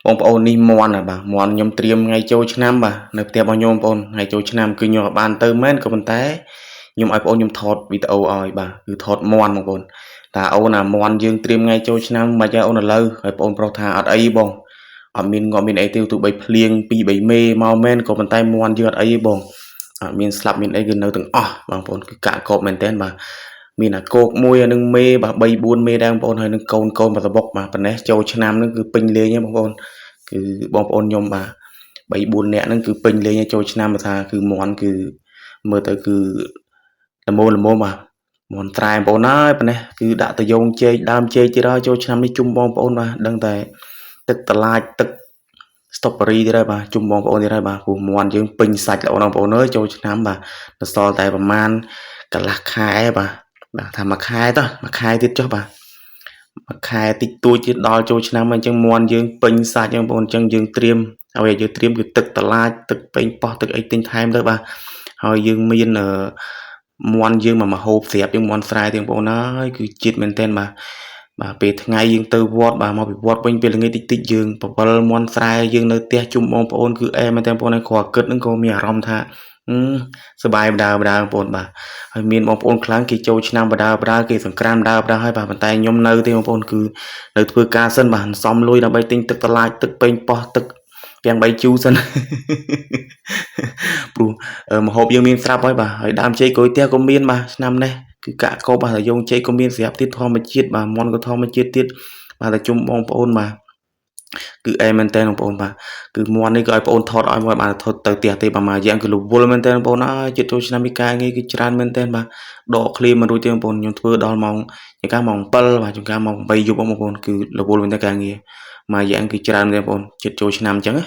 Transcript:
បងប្អូននេះមន់ណាបាទមន់ខ្ញុំត្រៀមថ្ងៃចូលឆ្នាំបាទនៅផ្ទះរបស់ខ្ញុំបងប្អូនថ្ងៃចូលឆ្នាំគឺខ្ញុំអត់បានទៅមែនក៏ប៉ុន្តែខ្ញុំឲ្យបងប្អូនខ្ញុំថតវីដេអូឲ្យបាទគឺថតមន់បងប្អូនតាអូនអាមន់យើងត្រៀមថ្ងៃចូលឆ្នាំមិនឲ្យអូនឥឡូវហើយបងប្អូនប្រុសថាអត់អីបងអត់មានងាប់មានអីទេទោះបីភ្លៀង2 3មេមកមែនក៏ប៉ុន្តែមន់យើងអត់អីទេបងអត់មានស្លាប់មានអីគឺនៅទាំងអស់បងប្អូនគឺកាក់កបមែនតើបាទមានអាគោកមួយអានឹងមេបាទ3 4មេដែរបងប្អូនហើយនឹងកូនកូនបតបុកបាទប៉ុណ្ណេះចូលឆ្នាំនឹងគឺពេញលេងហ្នឹងបងប្អូនគឺបងប្អូនខ្ញុំបាទ3 4នាក់ហ្នឹងគឺពេញលេងចូលឆ្នាំថាគឺមន់គឺមើលទៅគឺល្មមល្មមបាទមន់ត្រែបងប្អូនហើយប៉ុណ្ណេះគឺដាក់ទៅយងចេកដើមចេកទៀតហើយចូលឆ្នាំនេះជុំបងប្អូនបាទដឹងតែទឹកតឡាចទឹកស្តុបបេរីទៀតហើយបាទជុំបងប្អូនទៀតហើយបាទព្រោះមន់យើងពេញសាច់ល្អណាស់បងប្អូនអើយចូលឆ្នាំបាទនៅសល់តែប្រហែលកន្លះខែបាទបាទថាមួយខែតោះមួយខែទៀតចុះបាទមួយខែតិចតួចទៀតដល់ចូលឆ្នាំហើយអញ្ចឹងមន់យើងពេញសាច់ហ្នឹងបងប្អូនអញ្ចឹងយើងត្រៀមអ្វីយើងត្រៀមគឺទឹកតឡាចទឹកពេញប៉ោះទឹកអីទិញថែមទៅបាទហើយយើងមានអឺមន់យើងមកមហូបស្រាប់យើងមន់ស្រែទៀតបងប្អូនហើយគឺជាតិមែនទែនបាទបាទពេលថ្ងៃយើងទៅវត្តបាទមកពីវត្តវិញពេលល្ងាចតិចតិចយើងបវលមន់ស្រែយើងនៅផ្ទះជុំបងប្អូនគឺអែមែនទែនបងប្អូនហើយគ្រាន់គិតហ្នឹងក៏មានអារម្មណ៍ថាសบายបដើបដើបងប្អូនបាទហើយមានបងប្អូនខ្លាំងគេចូលឆ្នាំបដើបដើគេសង្ក្រានបដើបដើហើយបាទប៉ុន្តែខ្ញុំនៅទេបងប្អូនគឺនៅធ្វើការសិនបាទសំលុយដើម្បីទិញទឹកតឡាចទឹកពេញប៉ោះទឹកទាំង3ជូរសិនព្រោះមហូបយើងមានស្រាប់ហើយបាទហើយដើមចេកក្រូចផ្ទះក៏មានបាទឆ្នាំនេះគឺកាក់កបបាទតែយងចេកក៏មានស្រាប់ទៀតធម្មជាតិបាទមន់ក៏ធម្មជាតិទៀតបាទតែជុំបងប្អូនបាទគឺអែមែនតើបងប្អូនបាទគឺមន់នេះក៏ឲ្យបងប្អូនថតឲ្យមកបានថតទៅផ្ទះទេបាទមួយយ៉ាងគឺរវល់មែនតើបងប្អូនអើយចិត្តចូលឆ្នាំនេះការងារគឺច្រើនមែនតើបាទដកឃ្លាមិនរួចទេបងប្អូនខ្ញុំធ្វើដល់ម៉ោងចង្ការម៉ោង7បាទចង្ការម៉ោង8យប់បងប្អូនគឺរវល់មែនតើការងារមួយយ៉ាងគឺច្រើនមែនបងប្អូនចិត្តចូលឆ្នាំអញ្ចឹងណា